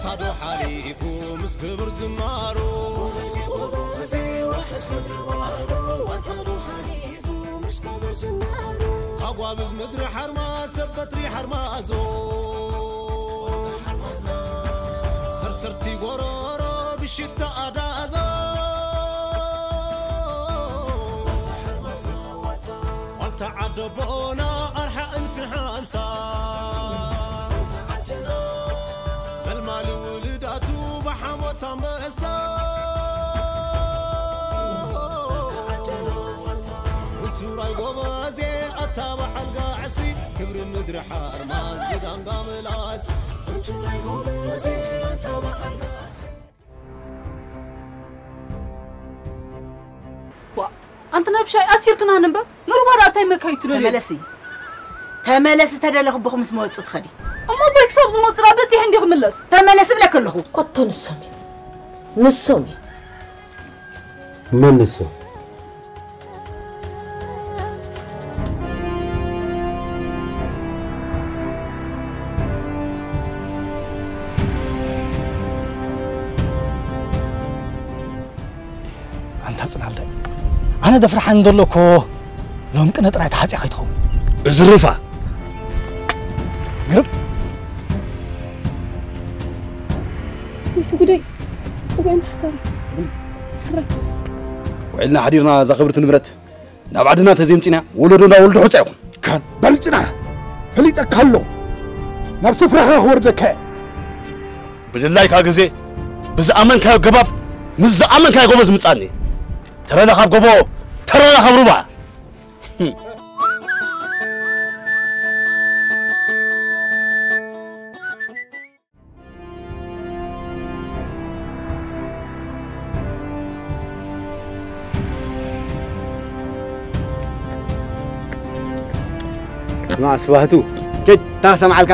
ታዶ ሓሊፉ ምስ ክብር ዝናሩ። ኣጓብዝ ምድሪ ሓርማዝ ሰብ በትሪ ሓርማዞ። ሰርሰርቲ ጎሮሮ ብሽታ ኣዳዞ። ዋልታ ዓደቦና ኣርሓ እልፊ ሓምሳ። መልማሊ ውልዳቱ ብሓሞት ኣንበሳ። ውቱራይ ጎበዜ ኣታ በዓል ጋዕሲ። ክብሪ ምድሪ ሓርማዝ ብዳንጋ ምላስ። ውቱራይ ጎበዜ ኣታ በዓል ጋዕሲ። ዋ፣ ኣንቲ ነብሻይ ኣሲርክና ንንበር ንሩባ ደኣ እንታይ መካይቱ ደልዩ? ተመለሲ። ተመለሲ ተደለ ክብኹ ምስ መወጹ ትኸዲ። እሞ ኣቦይ ክሳብ ዝመጹ ደኣ በጺሕ እንዲ ክምለስ። ተመለሲ ብለክ ኣለኹ። ኮቶ ንሶም እዮም። ንሶም እዮም። መን ንሶም? ኣንታ ጽናለ፣ ኣነ ደፍርሓኒ ዘሎ እኮ ሎም ቅነ ጥራይ ተሓጽያ ከይትኸውን። እዝርፋ። ግርም። ወይቱ ጉደይ፣ ጽቡቕ ሓሳብ። ሕራይ። ውዒልና ሓዲርና እዛ ክብርቲ ንብረት ናብ ዓድና ተዘይምፂና ወለዶ እንዳወልዱ ሕፃ ይኹን። ካን በልፅና ፈሊጠካ ኣሎ ናብ ስፍራኻ ክወርደካ እየ። ብድላይካ ግዜ ብዝኣመንካዮ ገባብ ምስ ዝኣመንካዮ ጎበዝ ምጻኒ። ተረለ ካብ ጎቦ ተረለ ካብ ሩባ። ስማዕ ስባህቱ፣ ኬድ ታሰምዓልካ።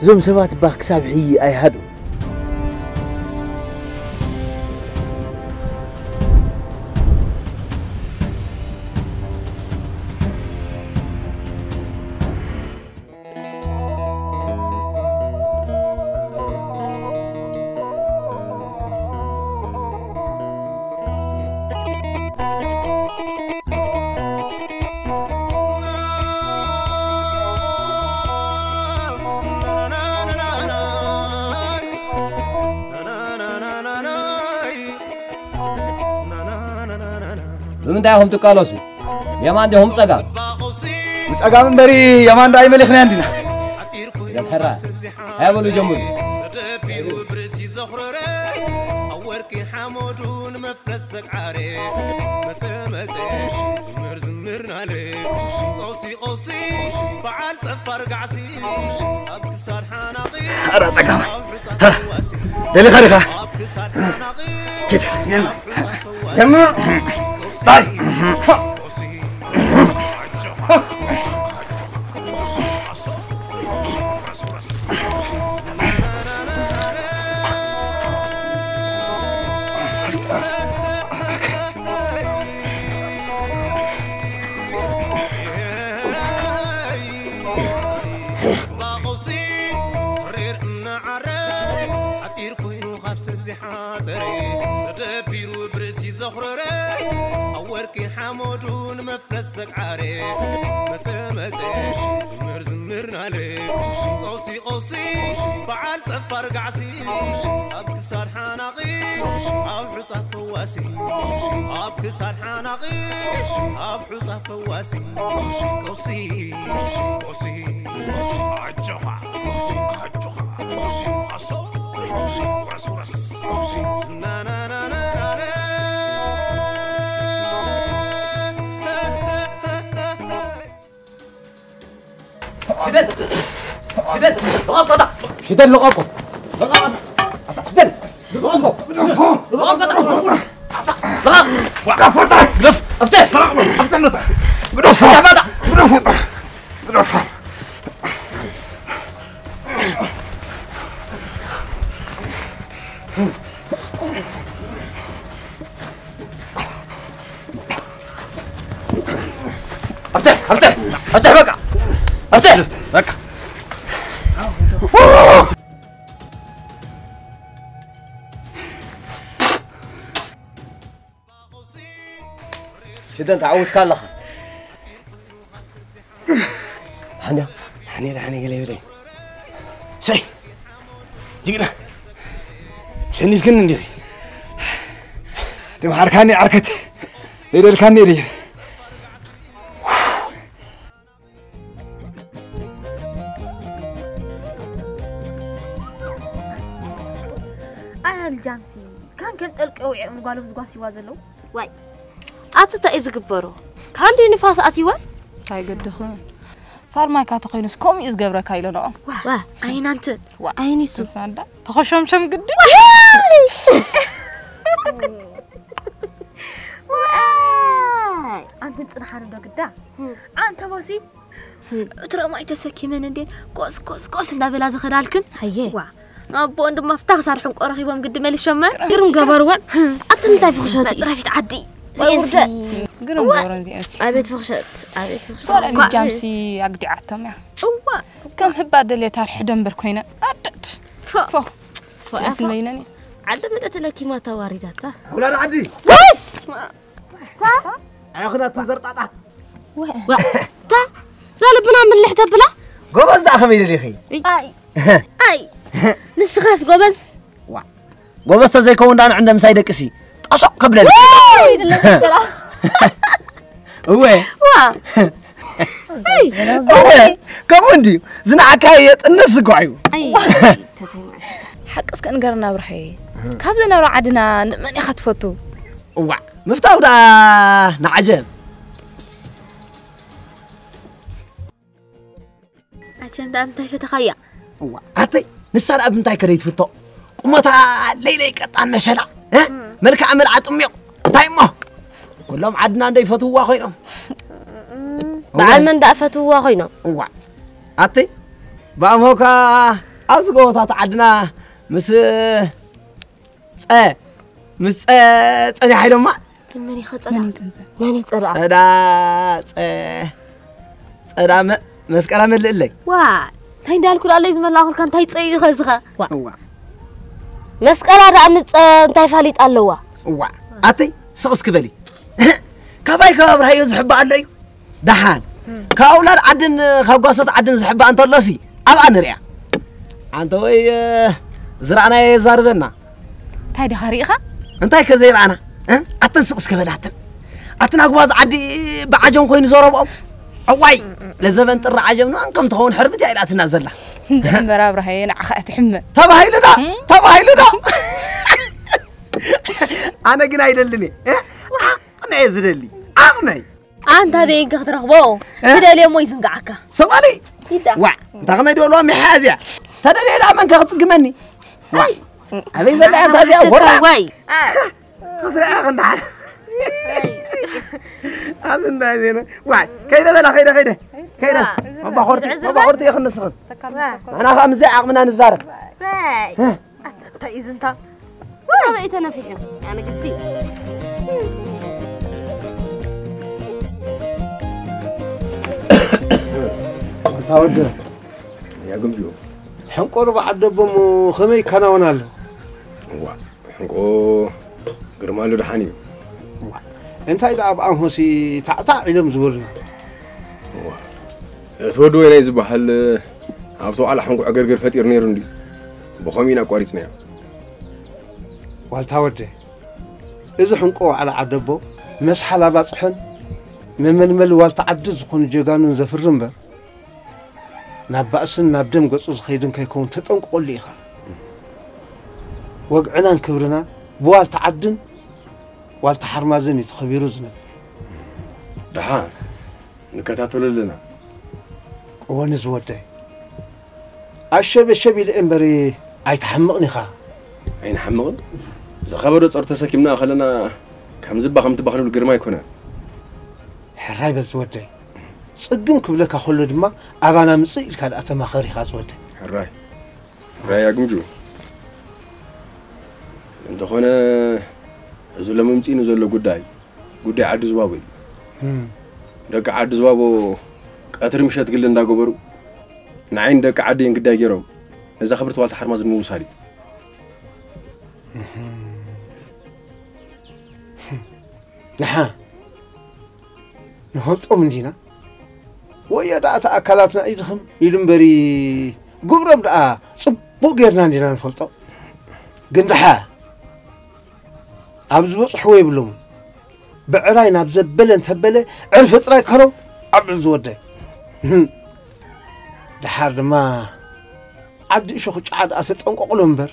እዞም ሰባት እባ ክሳብ ሕጂ ኣይሃዱ። ብምንታይ ኢኹም ትቃለሱ? የማን ዲኹም ጸጋም? ብጸጋም እምበሪ የማን ደኣ ኣይመሊኽናያን ዲና። ደም ሕራ። ሃያ በሉ ጀምሩ። ተደቢሩ ብርእሲ ዘኹረረ ኣብ ወርቂ ሓመዱ ንመፍለስ ዘግዓረ መጸ መጸ ዝምር ዝምር ናለ ቀውሲ ቀውሲ በዓል ጸፋር ጋዕሲ ኣብ ክሳድ ሓናቒ ኧረ ጸጋም። ደሊኻ ዲኻ? ኪድ። ደማ። ባይ። ባቐውሲ ትሪር እናዓረ ሓፂር ኮይኑ ካብ ሰብ ዝሓፀረ ተደቢሩ ብርእሲ ዘኹረረ ኣብ ወርቂ ሓመዱ ንመፍለስ ዘግዓረ መፀ መፀ ዝምር ዝምር ናለ ቀውሲ ቀውሲ በዓል ፀፋር ጋዕሲ ኣብ ክሳድ ሓናቒ ኣብ ሑፃ ፈዋሲ ኣብ ክሳድ ሓናቒ ኣብ ሑፃ ፈዋሲ ቀውሲ ቀውሲ ቀውሲ ኣጆኻ ቀውሲ ኣጆኻ ቀውሲ ኣሶ ቀውሲ ውረስ ውረስ ቀውሲ ናናናናናና ሽደድ! ሽደድ! ሽደድ! ልቐቆ! ሽደድ! ልቐቆ! ልቐቆ! ልቐቆ! ግደፍ! ኣፍተ! ኣፍተ! ግደፍ! ግደፍ! ግደፍ! ኣፍተ! ኣፍተ! ኣፍተ! በቃ! ኣፍተ! በቃ! ሽደን ተዓዊትካ ኣለኻ። ሓንያ ሓኒ ሓኒ ገለ ይብለይ። ሰይ ጅግና ሸኒፍክን እንዲኺ ድምሓርካኒ ዓርከት ዘይደልካኒ ነይረ። ኣያል ጃምሲ ካን ከም ጠልቂ ውዒኦም ጓሎም ዝጓስይዋ ዘለዉ። ዋይ ኣቲ እንታይ እዩ ዝግበሮ? ካንዲ ንፋስ ኣትይወን። እንታይ ግድኽን? ፋርማይካ ተኾይኑስ ከምኡ እዩ ዝገብረካ ኢለ ንኦም። ዋ ኣይናንትን። ዋ ኣይኒሱ። ሳዳ ተኸሸምሸም ግዲ። ዋይ ኣንትን ጽንሓን እንዶ ግዳ። ኣንተ ቦሲ እትረማይ ተሰኪመን እንዴ ጎስ ጎስ ጎስ እንዳበላ ዝኸዳልክን። ሃየ። ዋ ኣቦን ድማ ፍታኽ ሳርሕን ቆረኺቦም ግዲ መሊሾመን። ግርም ገበርወን። ኣቲ እንታይ ፍኽሸት እዩ? መጽረፊት ዓዲ። ወይ ዜንሲ። ውርደት። ግርም እዋ። ገበረን ዚአሲ። ኣቤት ፍኽሸት፣ ኣቤት ፍኽሸት። ወረ እኳ። ጃምሲ ኣግዲዓቶም እያ። እዋ። ከም ህባ ደልየት ኣርሒ ደንበር ኮይነን። ኣደድ። ፎ። ፎ። ፎ፣ ያስ ያስ። መይነን እያ። ዓዲ ምደ ተለኪማ ተዋሪዳታ። ኣውላድ ዓዲ። በስመ ኣብ። ኣያኹናትን ዘርጣጣት። ዋ፣ ታ፣ እዛ ልብና ምልሕ ተብላ። ጎበዝ ደኣ ከመይ ደሊኺ? ኣይ፣ ኣይ፣ ንስኻስ ጎበዝ? ዋ፣ ጎበዝ ተዘይከውን ደኣ ንዕንደ ምሳይ ደቅሲ። ጠሾቕ ከብለኒ። ወይ፣ ድለ ተራ። እወ። ዋ። ኣይ፣ እወ። ከምኡ እንድዩ። ዝነዓካ የጥንስ እኮ እዩ። ኣይ፣ ተታይ ማለት። ሓቅስ ከንገርና ብርሃየ። ካብ ዝነበረ ዓድና ንመን ኢኻ ትፈቱ? እዋ፣ ምፍታው ደኣ ንዓጀብ። ኣቸም ደኣ እንታይ ፈተኻያ? እዋ፣ ኣተይ፣ ንሳ ደኣ ብምንታይ ከደይ ትፍቶ? ቁመታ ለይለይ ቀጣን መሸላ፣ እ? መልክዓ መልዓ ጥሚቕ፣ እንታይ እሞ? ኩሎም ዓድና እንዶ ይፈትውዋ ኮይኖም። በዓል መን ደኣ ፈትውዋ ኮይኖም? እዋ፣ ኣተይ፣ ብኣምሆካ ኣብዚ ጎቦታት ዓድና ምስ ጸ-፣ ምስ ጸ-፣ ጸኒሓ ኢሎማ። ዝመን ይኸጸዳ? መን ይጽንጸ? መን ይጸዳ? ጸዳ፣ ጸ-፣ ጸዳ መ-፣ መስቀላ መልእለይ። ዋ፣ እንታይ እንዳልኩ ዳለይ ዝመላኹልካ እንታይ ጸዩ ኸዝኸ? ዋ። እዋ። መስቀላ ደኣ ምጸ እንታይ ፋሊጥ ኣለዋ? እዋ። ኣተይ፣ ስቕ እስኪ በሊ። ካባይ ከባቢ ራዮ ዝሕባእ ኣሎ እዩ። ደሓን። ካብ ኣውላድ ዓድን ካብ ጓሶት ዓድን ዝሕባእ እንተሎሲ ኣብኣ ንሪኣ። ኣንተ ወይ፣ እ፣ ዝረኣናዮ የዛርበና። እንታይ ዲኻ ርኢኻ? እንታይ ከ ዘይረኣና? እ? ኣተን ስቕ እስከ በላትን። ኣተን ኣጉባዝ ዓዲ ብዓጀም ኮይኑ ዘረብኦም። ኣዋይ፣ ለዘበን ጥሪ ዓጀም ንመን ከም ትኸውን ሕርብት እያ ኢላትና ዘላ። እንደ እምበር ኣብርሃየ ንዓኻ እትሕመ። ተባሂሉ ዶ? እም? ተባሂሉ ዶ? ኣነ ግን ኣይደልን እየ። እ? ዓቕመ እየ ዝደሊ። ዓቕመይ። ኣንታ በይንከ ክትረኽቦ እ? ትደልዮ እሞ ይዝንግዓካ። ሶማሊ? ይዳ። ዋ፣ እንታ ከመይ ድበልዋ ሚሓዝያ? ተደልየ ደኣ መን ከ ክጽግመኒ? ዋ፣ ኣይ። ኣበይ ዘላ እያ እንታ እዚኣ? ወራ። ወይ። ክትሪኣ ክንደሓር። ኣብዚ እንታይ ዜና? ዋ፣ ከይደ በላ፣ ከይደ፣ ከይደ። ከይደ። ዋ። መባኾርቲ፣ ዝዕዝር መባኾርቲ እየ ክንስኽን። ዋ። ንሕና ከኣ ምስዚ ዓቕምና ንዛረብ። ወይ። እ? ኣታ እዩ ዝንታ። ኣበይ ተነፊሑ? ኣነ ግዲ። ኣታ ወደ። ያ ግምጁ። ሕንቆ ርብዓ ደቦ እሞ ከመይ ይከናወን ኣሎ? እዋ፣ ሕንቆ ግርማ ኣሎ ደሓን እዩ። እዋ፣ እንታይ ደኣ ኣብ ኣምሆሲ ታዕታዕ ኢሎም ዝበሉና? እዋ፣ እቲ ወዲ ወይናይ ዝበሃል ኣብቲ ዋዕላ ሕንቆ ዕገርገር ፈጢሩ ነይሩ እንድዩ። ብኸምኡ ኢና ኣቋሪጽናዮ። ዋልታ ወደ፣ እዚ ሕንቆ ዋዕላ ዓደቦ መስሓል ኣባጽሕን መመልመሊ ዋልታ ዓዲ ዝኾኑ ጀጋኑን ዘፍሪ እምበር፣ ናብ ባእስን ናብ ደም ገጹ ዝኸይድን ከይከውን ተጠንቅቐሉ ኢኻ። ወግዕናን ክብርናን ብዋልታ ዓድን ዋልታ ሓርማዝን እዩ ተኸቢሩ ዝነብር። ደሓን ንከታተሎ ኣለና። እወ፣ ንዝወደይ። ኣሸብ ኣሸብ ኢለ እምበር ኣይትሓምቕን ኢኻ። ኣይንሓምቕን? ዝኸበዶ ጾር ተሰኪምና ከለና ከም ዝባ ከም ትባ ክንብል ግርማ ኣይኮነን። ሕራይ በል ዝወደይ። ጽግም ክብለካ ከሎ ድማ ኣባና ምጽእ ኢልካ ደኣ ተማኸር ኢኻ ዝወደይ። ሕራይ። ሕራይ ኣግምጁ። እንተኾነ እዚ ሎሚ ምጺእኒ ዘሎ ጉዳይ፣ ጉዳይ ዓዲ ዝባቦ እዩ። እም። ደቂ ዓዲ ዝባቦ ቀትሪ ምሸት ግሊ እንዳገበሩ ንዓይን ደቂ ዓደይን ግዳይ ገይሮም ነዛ ክብርቲ ዋልታ ሓርማዝ ንምውሳድ እዩ። እም። ንሓ፣ ንፈልጦም እንዲና። ወዮ ደኣ እቲ ኣካላትና ይድኽም ኢሉ እምበሪ፣ ግብሮም ደኣ ጽቡቕ ጌርና እንዲና ንፈልጦ። ግን ደሓ ኣብ ዝበጽሕዎ የብሎምን። ብዕራይ ናብ ዘበለ እንተበለ ዕርፊ ጥራይ ከረው ኣብ ዝወደ። ደሓር ድማ ዓዲ እሾኽ ጫዓ ደኣ ተጠንቀቑሎም እምበር፣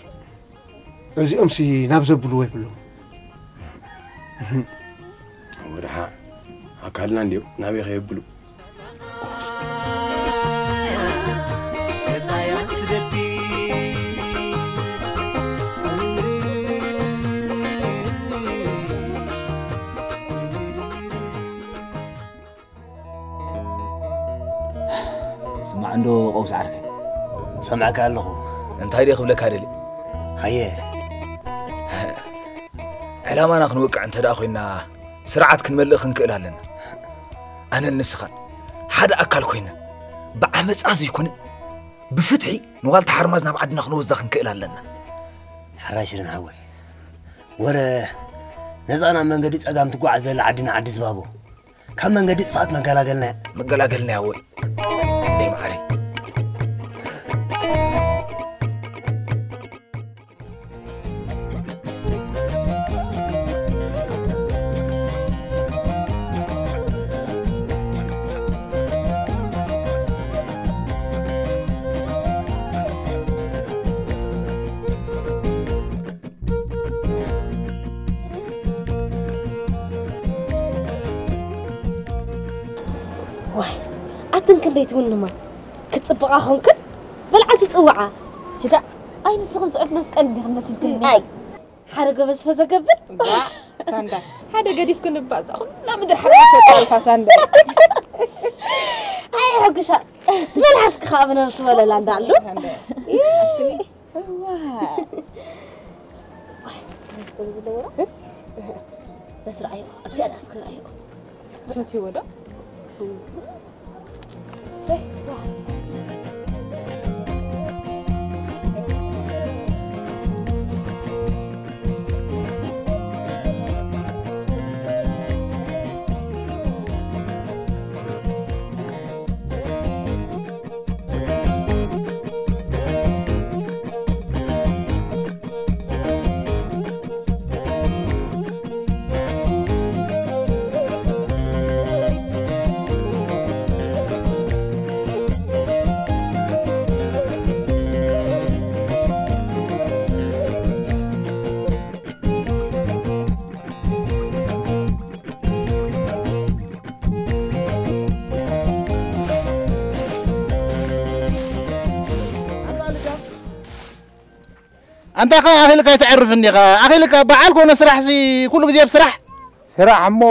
እዚኦምሲ ናብ ዘብልዎ የብሎም። ወድሓ ኣካልና እንዲዮም ናበይ ከየብሉ። ስማዕ እንዶ ቀውስ ዓርከይ። ሰምዐካ ኣለኹ። እንታይ ድየ ክብለካ ደልየ? ሃየ። ዕላማና ክንወቅዕ እንተ ደኣ ኮይና ስርዓት ክንመልእ ክንክእል ኣለና። ኣነን ንስኻን ሓደ ኣካል ኮይና ብዓመጻ ዘይኮነ ብፍትሒ ንዋልታ ሓርማዝ ናብ ዓድና ክንወስዳ ክንክእል ኣለና። ሕራይ ሽርን ሓወይ። ወረ ነዛ ናብ መንገዲ ጸጋም ትጓዓዝ ዘላ ዓድና ዓዲ ዝባቦ ካብ መንገዲ ጥፍኣት መገላገልና እያ። መገላገልና እያ ወይ ደይ መዓረይ። ዋይ ኣትን ክንደይ ትውንማ ክትጽብቓ ኾንክን በልዓ ትጽውዓ ሽዳ ኣይ ንስኽን ስዑት መስቀል እንዲኽን መሲልክን ኣይ ሓደ ጎበዝ ፈዘገብን ሳንዳ ሓደ ገዲፍክን እባ እዛ ኩላ ምድር ሓርማዝ ተጣልፋ ሳንዳ ኣይ ሕጉሻ መልሓስኪ ከዓ ብነብሲ ወለላ እንዳኣሉ መስቀሉ ዘለዎ በስርዓዮ ኣብዚኣ ዳኣ እስክርኣዮ ሰትይዎ ዶ ኣንታ ኸ ኣኺልካ ኣይተዕርፍን ዲኻ? ኣኺልካ በዓል ኮነ ስራሕሲ ኩሉ ግዜ ብስራሕ። ስራሕ እሞ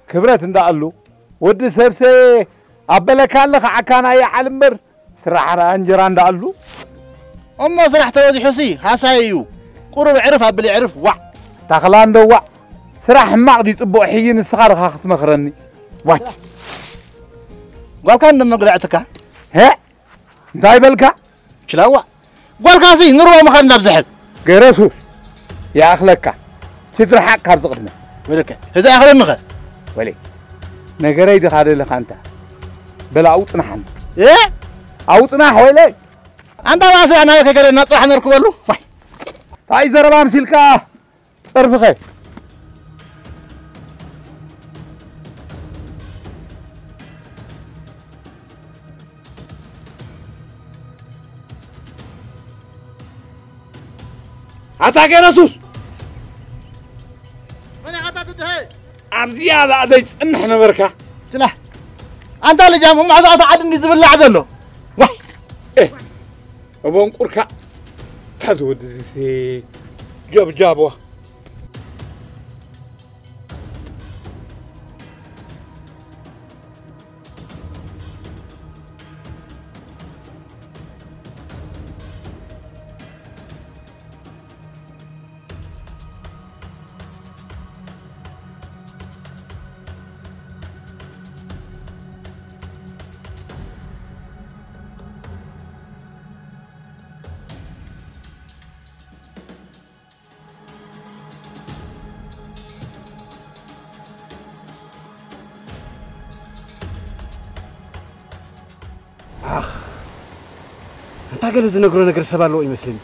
ክብረት እንዳኣሉ ወዲ ሰብሰ ኣበለካ ኣለኻ ዓካና ይዓል እምበር ስራሕ ራ እንጀራ እንዳኣሉ። እሞ ስራሕ ተበዚሑሲ ሃሳይ እዩ። ቁሩብ ዕርፍ ኣብል ዕርፍ ዋዕ። ታኽላ እንዶ ዋዕ ስራሕ ሕማቕ ድዩ ጽቡቕ ሕጂ ንስኻ ድኻ ክትመኽረኒ። ዋይ ጓልካ እንደመግለዕትካ። እንታይ በልካ? ችላዋ ጓልካሲ ንርዋ ምኻድ እንዳብዝሐት። ገረሱ ይኣኽለካ ትድርሓቕ ካብዚ ቅድመ። ወለከ እዚ ኣኽለኒ ኸ። ወለ ነገረይ ድኻ ደለኻ እንታ በል ኣውጽናሓኒ። እ ኣውጽናሕ ወይለይ። ኣንታ ባእሲ ኣናበይ ከገለ እናጽባሕ ነርክበሉ። ዋይ እንታይ ዘረባ ምሲልካ። ጸርፍኸ ኣታ ገረሱስ መን ኢኻ ኣታ ትድሀ ኣብዚኣ ደኣ ዘይትጸንሕ ነበርካ ትላ ኣንታ ልጃም እሞ ሕዚ ኣታ ዓዲ እንዲ ዝብላዕ ዘሎ ዋይ እቦንቁርካ እታ ዝወዲ ጀብጃብዋ እታ ገለ ዝነግሮ ነገር ሰብ ኣለዎ ይመስለኒ።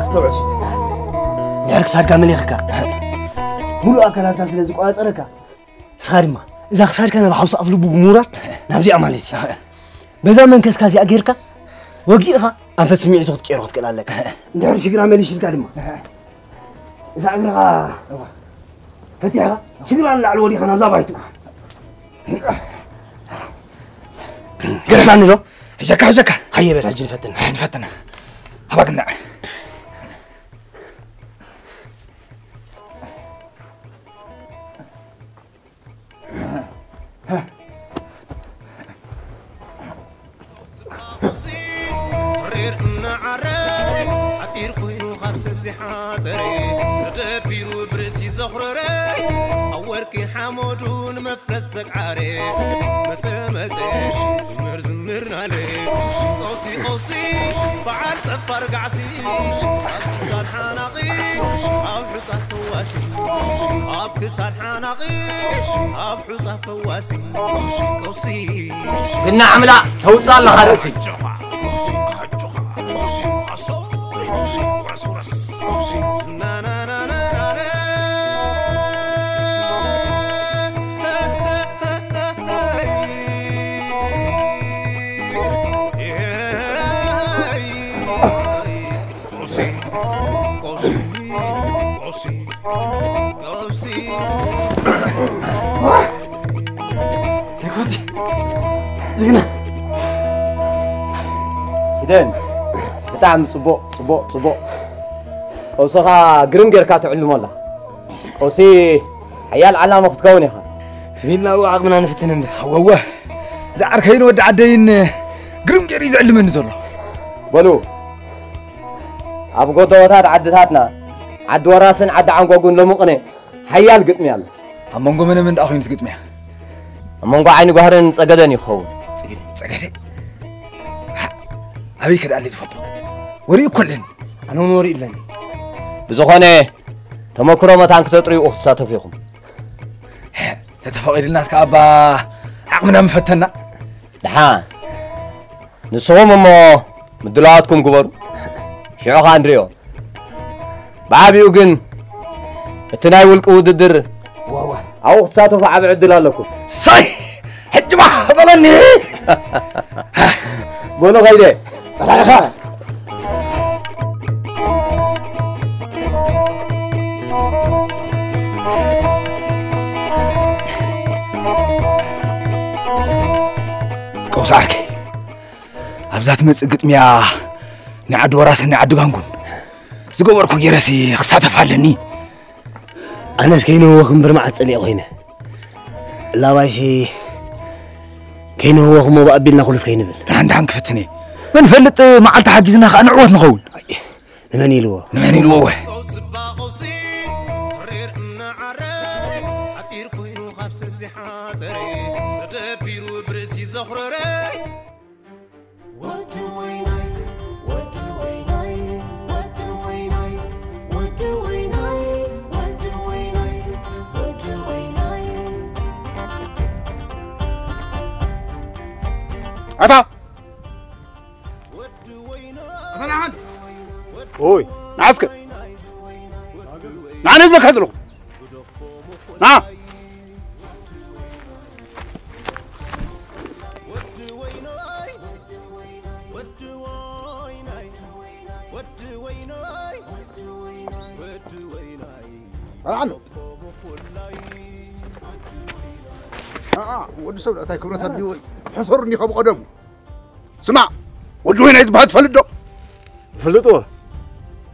ኣስተውዕል ሲደን። ድሕሪ ክሳድካ መሊኽካ፣ ሙሉእ ኣካላትካ ስለ ዝቆጻጸረካ፣ ንስኻ ድማ እዛ ክሳድካ ናብ ሓውሲ ኣፍ ልቡ ብምውራድ ናብዚኣ ማለት እዩ። በዛ መንከስካ እዚኣ ጌርካ ወጊእኻ ኣንፈት ስምዒቱ ክትቀይሮ ክትክእል ኣለካ። እንድሕር ሽግራ መሊሽልካ ድማ እዛ እግርኻ እዋ ፈቲሕኻ ሽግራ ንላዕሊ ወዲኻ ናብዛ ባይቱ። ገርማኒ ዶ? ሕሸካ፣ ሕሸካ። ሃየ በል፣ ሕጂ ንፈትና። ንፈትና። ሃባ ግናዕ። ሪር እናዓረ ሓፂር ኮይኑ ካብ ሰብ ዝሓፀረ ተደቢሩ ብርእሲ ዘኽረረ ኣብ ወርቂ ሓመዱ ንመፍለስ ዘግዓረ መፀ መፀ ዝምር ዝምር ናለ ቀውሲ ቀውሲ በዓል ፀፋር ጋዕሲ ኣብ ክሳድ ሓናቒ ኣብ ሑፃ ፈዋሲ ኣብ ክሳድ ሓናቒ ኣብ ሑፃ ፈዋሲ ቀውሲ ቀውሲ ግና ዓምላ ተውፅእ ኣለኻ ርእሲ። ጅግና ሲደን፣ ብጣዕሚ ጽቡቕ ጽቡቕ ጽቡቕ። ቀውስኻ ግርም ጌርካ ትዕልሞ ኣላ። ቀውሲ ሓያል ዓላማ ክትከውን ኢኻ። ትቢልና እዋ ዓቕምና ንፍትን እምበር። ሃወወ፣ እዚ ዓርከይን ወዲ ዓደይን ግርም ጌሩ እዩ ዝዕልመኒ ዘሎ። በሉ፣ ኣብ ጎደቦታት ዓድታትና ዓዲ ወራስን ዓዲ ዓንጓጉን ሎሚ ቅነ ሓያል ግጥሚ ኣሎ። ኣብ መንጎ መነ መን ደኣ ኮይኑ እቲ ግጥሚ እያ? ኣብ መንጎ ዓይኒ ጓህርን ጸገደን እዩ ክኸውን። ጸገደ? ጸገደ? ኣበይ ከ ደኣ ኣለይ ትፈልጦ? ወሪኡ እኮ ኣለኒ። ኣነ እውን ወሪኡ ኣለኒ። ብዝኾነ ተመክሮ መታን ክተጥርይኡ ክትሳተፉ ኢኹም። ተተፈቒድልናስ ከኣ ኣባ ዓቕምና ምፈተና። ደሓን ንስኹም እሞ ምድላዋትኩም ግበሩ፣ ሽዑ ኸኣ ንሪኦ። ብዓቢኡ ግን እቲ ናይ ውልቂ ውድድር ኣብኡ ክትሳተፉ ዓቢ ዕድል ኣለኩም። ሳይ ሕጂ ባ በለኒ። በሉ ኸይደ ጸላኢኻ ቀውስ ዓርከይ ኣብዛ ትመጽእ ግጥምያ ናይ ዓዲ ወራስን ናይ ዓዲ ጋንጉን ዝገበርኩ ጌረሲ ክሳተፍ ኣለኒ። ኣነስ ከይንህወኽ እምበር መዓት ጸሊኤ ኮይነ። ዕላባይሲ ከይንህወኽ እሞ ብኣቢልና ኩልፍ ከይንብል። ደሓን ደሓን ክፍትን እየ። መን ፈልጥ መዓልቲ ሓጊዝና ከኣ ንዕወት ንኸውን። ኣይ፣ ንመን ኢልዎ? ንመን ኢልዎ ወ? ቀውስባ ቀውሲ ትሪር እናዓረ ሓፂር ኮይኑ ካብ ሰብ ዝሓፀረ ተደቢሩ ብርእሲ ዘኹረረ ኣታ ኦይ ንዓስከ ንዓነ ዝበልካ ዘለኹ ና ኣነ ወዲ ሰብ እንታይ ክብረት ኣድልዎ እዩ? ሕሰሩ እንዲኸ ብቐደሙ። ስማዕ፣ ወዲ ወይናይ ዝበሃል ትፈልጥ ዶ? እፈልጥዎ።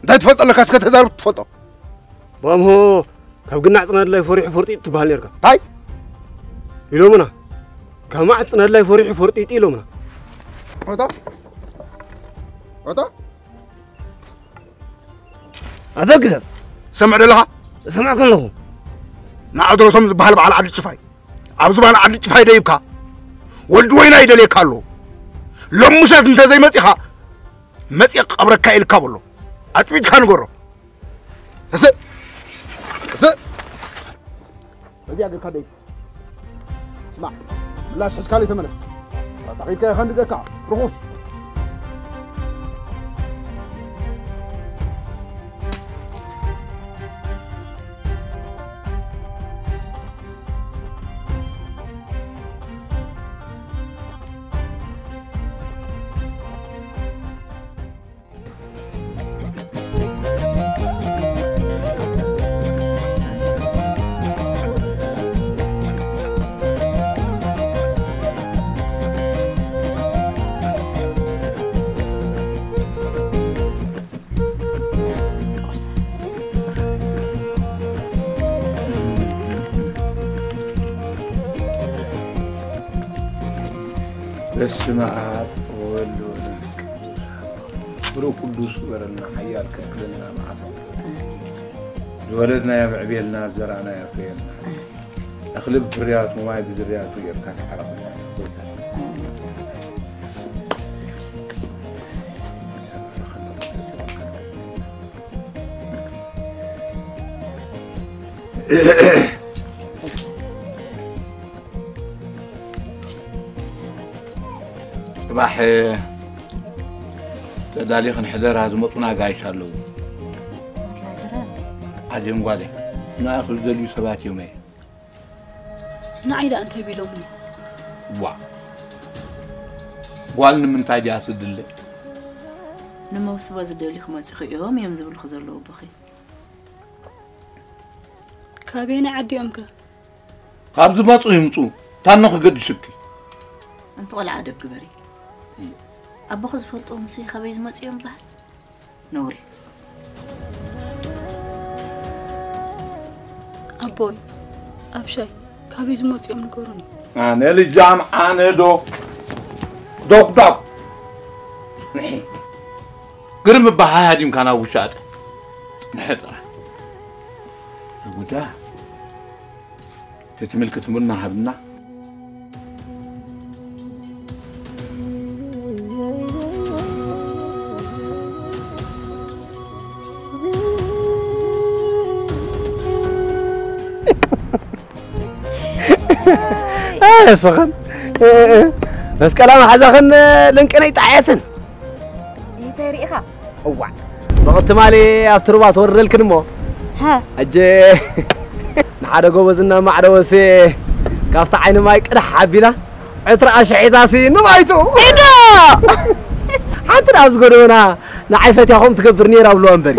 እንታይ ትፈልጦ ኣለካ? እስከ ተዛረብ ትፈልጦ። ባምሆ ካብ ግናዕ ጽናድላይ ፈሪሑ ፈርጢጡ ትበሃል ነርካ። እንታይ? ኢሎምና። ካብ ማዓት ጽናድላይ ፈሪሑ ፈርጢጡ ኢሎምና። ኦታ ኦታ ኣበግዘብ ሰምዕ ደለኻ? ሰምዕ ከለኹ። ንኣድሮሶም ዝበሃል በዓል ዓዲ ጭፋይ ኣብ ዝባን ዓዲ ጭፋይ ደይብካ ወዲ ወይና ይደልየካ ኣሎ። ሎም ምሸት እንተዘይመጺኻ መጽየ ክቐብረካ ኢልካ በሎ። ኣጽቢትካ ንገሮ። እሰ እሰ እዚኣ ጌርካ ደይ ስማዕ፣ ምላሽ ሕዝካለይ ተመለስ። ኣጣቒልካ ይኸንድደካ ርኹስ። በስመ አብ ወወልድ ወመንፈስ ቅዱስ። ብሩክ ቅዱስ ግበረልና፣ ሓያል ከልክለና መዓት። ዝወለድናዮ ምዕብየልና፣ ዘራእናዮ ፍርየልና። እኽሊ ብፍርያቱ፣ ማይ ብዝርያቱ ጌርካ ተዓረቐና ጎይታ። ጽባሕ ተዳሊኽን ሕደራ፣ ዝመጹና ጋይሽ ኣለዉ። ኣጀም ጓለይ፣ ንኣኺ ዝደልዩ ሰባት እዮም። ንዓይ ደኣ እንታይ ቢሎምኒ? ዋ፣ ጓል ንምንታይ ድያ ትድለ? ንመውስቦ ዝደልዩ ክመጹኺ እዮም እዮም ዝብልኺ ዘለዉ ኣቦኺ። ካበየናይ ዓዲ እዮም ከ? ካብ ዝመጹ ይምጹ፣ ታኖ ክገድሽኪ። ኣንቲ ቆልዓ ኣደብ ግበሪ። ኣቦኺ ዝፈልጥዎምሲ ካበይ ዝመጹ እዮም በሃል? ነውሪ። ኣቦይ፣ ኣብሻይ፣ ካበይ ዝመጹ እዮም ንገሩኒ። ኣነ ልጃም ኣነ ዶ ዶቅዶቅ ንሒ ግርም በሃ ሃዲምካ ናብ ውሻጠ ንሐ ጥራሕ ጉዳ ተትምልክት ሙና ሃብና። ኣስኽን መስቀላ ማሕዛኽን ልንቅነይ ጣዕየትን እንታይ ርኢኻ? እዋዕ በቐ ትማሊ ኣብቲ ሩባ ተወርደልክን እሞ ሃ ኣጀ ንሓደ ጎበዝ እናማዕደወሲ ካብቲ ዓይኒ ማይ ቅዳሕ ኣቢላ ዕትራ ኣሽሒታሲ ንማይቱ ኢዶ ሓንቲ ናብ ዝጎደበና ንዓይ ፈትያኹም ትገብር ነይራ ብልዋ እምበሪ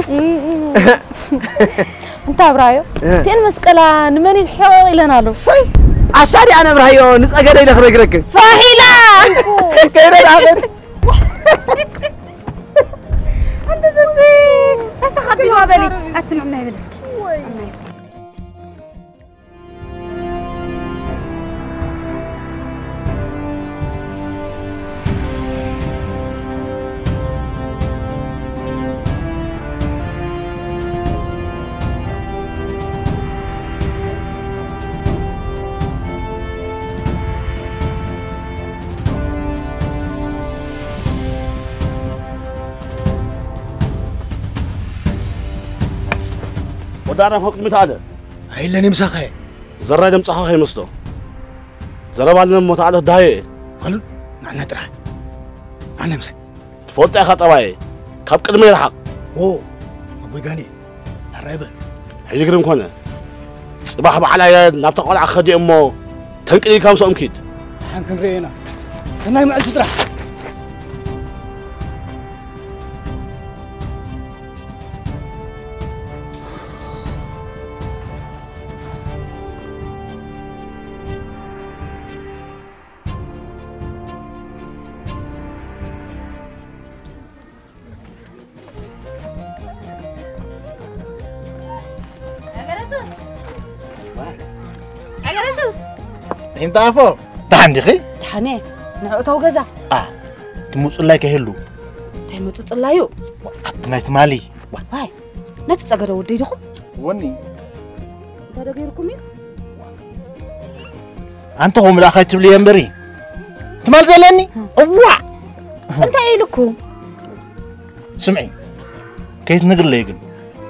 እንታ ኣብራዮ እቲአን መስቀላ ንመን ኢን ሕቕቕ ኢለን ኣሎ ሰይ ኣሻዲ ኣነ ኣብራዮ ንጸገደ ኢለ ክነግረክን ፋሂላ ከይረ ዳኸን ኣንተ ዘሲ ፈሰኻ ቢልዋ በሊ ኣትምዕና ይብል እስኪ ወዳና ፎቅ ቅድሚ ተኣለ ኣይለን ምሳኸ ዘራይ ደምጻኻ ከይመስሎ ዘረባ ኣለና እሞ ተኣለ ዳየ በሉ ንዓና ጥራሕ ንዓና ምሳይ ትፈልጦ ኢኻ ጠባየ ካብ ቅድመይ ርሓቕ ዎ ኣቦይ ጋኔ ሕራይ በል ሕጂ ግርም ኮነ ጽባሕ በዓል ኣያ ናብታ ቆልዓ ክኸዲ እሞ ተንቅሊልካ ምስኦም ኪድ ሓን ክንርኤ ኢና ሰናይ መዓልቲ ጥራሕ ሒንጣፎ ደሓን ዲኺ? ደሓን እየ። ንዕኡ ተው ገዛ። አ ትምፁላይ ከይህሉ እንታይ መፁ ፅላዩ? ኣቲ ናይ ትማሊ ዋይ ነቲ ጸገደ ወደይ ዲኹም? ወኒ እንታይ ዶ ገይርኩም እዩ? ኣንተ ኹም ዳኸ ትብልየ እምበሪ ትማል ዘለኒ እዋ እንታይ ኢልኩም? ስምዒ፣ ከይትነግርለይ ግን፣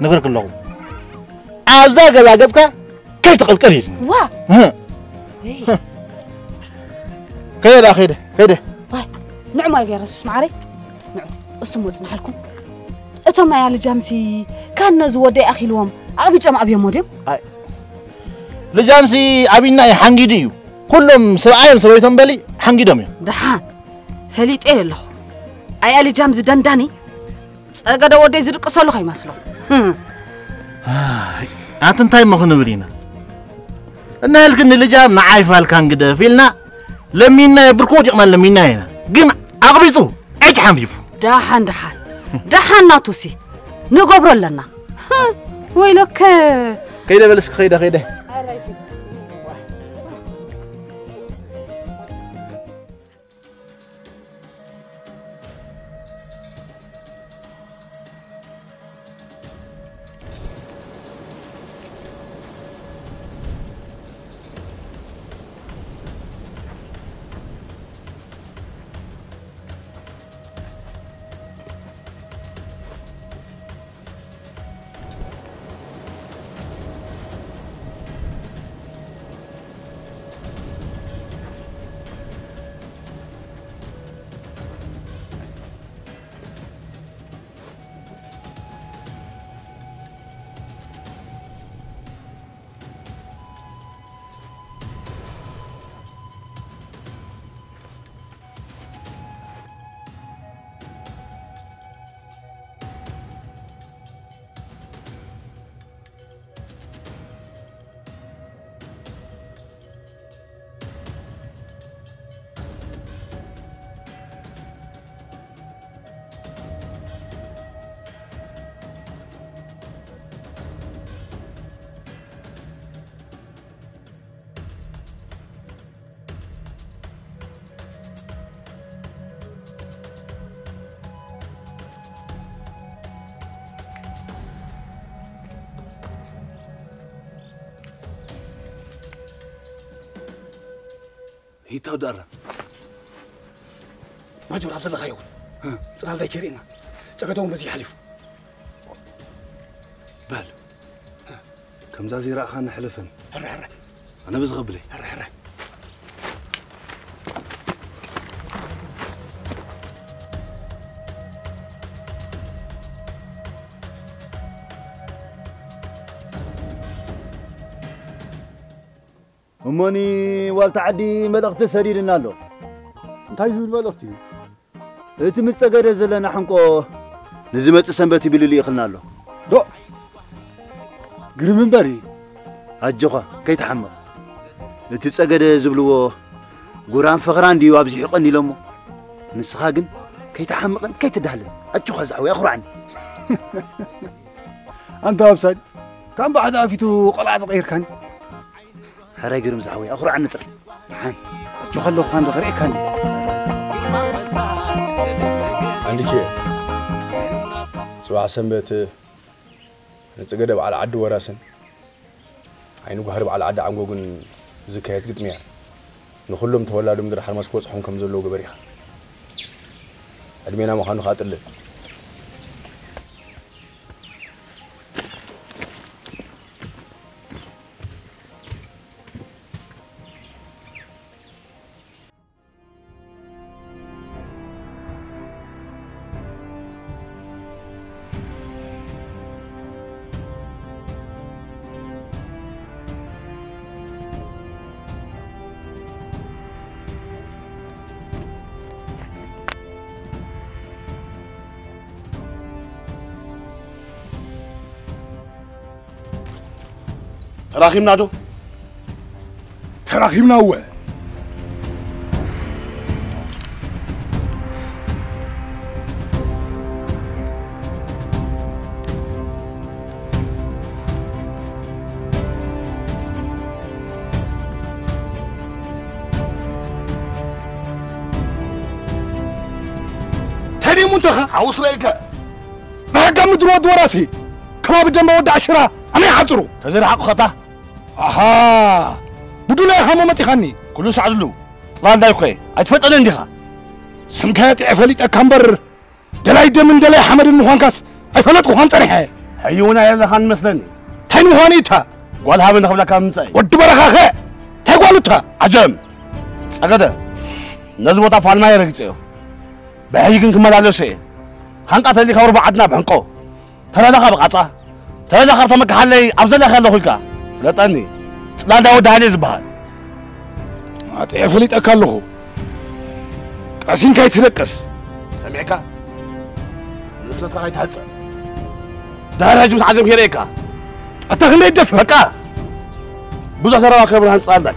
ነግረክ ኣለኹ። ኣብዛ ገዛ ገጽካ ከይትቕልቀል ኢልኒ። ዋ! እህ። ከይደ፣ ከይደ፣ ከይደ። ዋይ፣ ንዑ ማይ ገይረ ሱስ መዓረይ። ንዑ፣ እሱም ወጽናሓልኩም። እቶም ኣያ ልጃምሲ ካን ነዚ ወደይ ኣኺልዎም ኣቕቢጮም ኣብዮሞ ድዮም? ኣይ፣ ልጃምሲ ዓቢና እዩ፣ ሓንጊዱ እዩ። ኩሎም ሰብኣዮም ሰበይቶም በሊ ሓንጊዶም እዮም። ደሓን፣ ፈሊጠ ኣለኹ። ኣያ ልጃም ዝደንዳኒ ጸገደ ወደይ ዝድቅሰሉ ከይመስሎ። ኣይ፣ ኣቲ እንታይ እሞ ክንብል ኢና? እናሃልክኒ ልጃም ንዓይ ፋልካን ግደፍ ኢልና ለሚና የብርኮ ወዲቕና ለሚና ኢና። ግን ኣቕቢጹ ዕጭ ሓንፊፉ። ደሓን፣ ደሓን፣ ደሓን ናቱሲ ንገብሮ ኣለና። ወይለከ። ከይደ በል እስኪ፣ ከይደ፣ ከይደ። ይታው ዳራ። ማጆር ኣብ ዘለኻ ይኹን። ጽላል ዳይ ከይርኤና። ጨገቶም በዚ ሓሊፉ። በል። ከምዛ ዘይረኣኻኒ ሕለፈኒ። ሕረ፣ ሕረ። ኣነ በዚ ኸብለይ። ሕረ፣ ሕረ። እሞኒ ዋልታ ዓዲ መልእኽቲ ሰዲድና ኣሎ። እንታይ ዝብል መልእኽቲ እዩ? እቲ ምስ ጸገደ ዘለና ሕንቆ ንዝመጽእ ሰንበት ይብል ልኢኽልና ኣሎ። ዶ? ግርም እምበር እዩ። ኣጆኻ፣ ከይትሓምቕ። እቲ ጸገደ ዝብልዎ ጉራን ፈኽራን ድዩ ኣብዚሑ ቀኒሎሞ? ንስኻ ግን ከይትሓምቕን ከይትዳህልን። ኣጆኻ ዝሓወይ፣ ኣኹርዓኒ። ኣንታ ኣብሳድ፣ ካብ ባዕዲ ኣፊቱ ቆልዓ ተቐይርካኒ። ሕራይ ግርም ዝሓወይ፣ ኣኹርዓኒ ጥራይ። ደሓን፣ ኣጆኻ ኣለኹ፣ ካን ደኸርእካኒ። ኣንዲቼ፣ ጽባሕ ሰንበት ንጽገደ በዓል ዓዲ ወራስን ዓይኒ ጓህሪ በዓል ዓዲ ዓንጎግን ዝካየድ ግጥሚ እያ። ንኹሎም ተወላዶ ምድሪ ሓርማዝ ክበጽሖም ከም ዘለዎ ግበር ኢኻ። ዕድሜና ምዃኑ ከኣ ጥልል። ተራኺብና ዶ? ተራኺብና እወ። ተዲሙ እንተኻ ሓውስ ረኢከ። ብሕገ ምድሪ ወዲ ወራሲ ከባቢ ደንበ ወዲ ኣሽራ ኣመይ ሓፅሩ? ተዘይረሓቑ ኸታ። ኣሃ፣ ብዱለ ሃሞ መፂኻኒ። ኩሉ ሳዕ ድሉ። ጥላንዳይ እኮ እየ። ኣይትፈልጠንን ዲኻ? ስምካ ጥዐ ፈሊጠካ እምበር ደላይ ደምን ደላይ ሓመድን ምዃንካስ ኣይፈለጥኩኻን ጸኒሐ። ሕዩ እውን ኣየለኻን መስለኒ። እንታይ ንምዃኑ እዩ እታ? ጓል ሃበ ንኽብለካ ምምጻእ እዩ። ወዲ በረኻ ኸ እንታይ ጓሉ እታ? ዓጀም! ጸገደ፣ ነዚ ቦታ ፋልማየ ረጊጸዮ። ብሕጂ ግን ክመላለሶ እየ። ሃንቃ ተሊካ ወርባዓትና ብሕንቆ። ተረዳኻ ብቓጻ። ተረዳኻ ኣብ ተመካሓለይ ኣብ ዘለኻ ኣለኹ ኢልካ። ፍለጠኒ። ጽላዳ ወዲ ሃይለ ዝበሃል። ኣጥዕየ ፈሊጠካ ኣለኹ። ቀሲንካ ይትደቅስ። ሰሚዕካ? ንስኻ ኣይትሓጽር። ድሕሪ ሕጂ ምስ ዓጀም ከይርእየካ። ኣታ ክንደይ ትደፍር? በቃ። ብዙሕ ዘረባ ከብርሃን ጻልዳይ።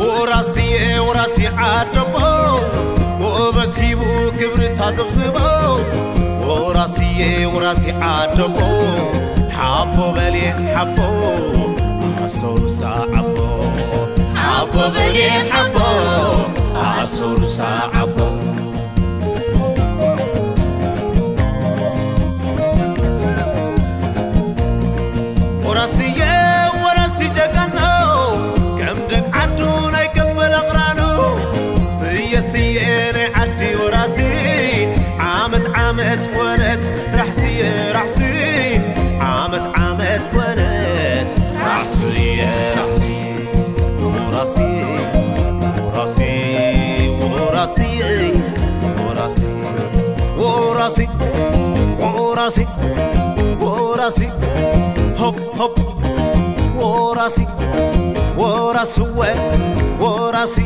ወራስየ ወራሲ ዓደቦ፣ ጎበዝ ሂቡ ክብሪ ታዘብዝቦ። ወራስየ ወራሲ ዓደቦ፣ ሓቦ በልየ ሓቦ፣ ኣሰሩሳ ዓቦ። ሓቦ በልየ ሓቦ፣ ኣሰሩሳ ዓቦ። ወራስየ ወራሲ ጀጋኖ፣ ከም ደግ ዓዱ ናይ ቀበል ኣቕራኑ። ስየ ስየ ናይ ዓዲ ወራሲ፣ ዓመት ዓመት ኮነት ራሕስየ ራሕሲ፣ ዓመት ዓመት ኮነት ራሕስየ ራሕሲ። ወራሲ፣ ወራሲ፣ ወራሲ፣ ወራሲ፣ ወራሲ፣ ወራሲ፣ ወራሲ፣ ሆፕ፣ ሆፕ፣ ወራሲ፣ ወራስወ፣ ወራሲ።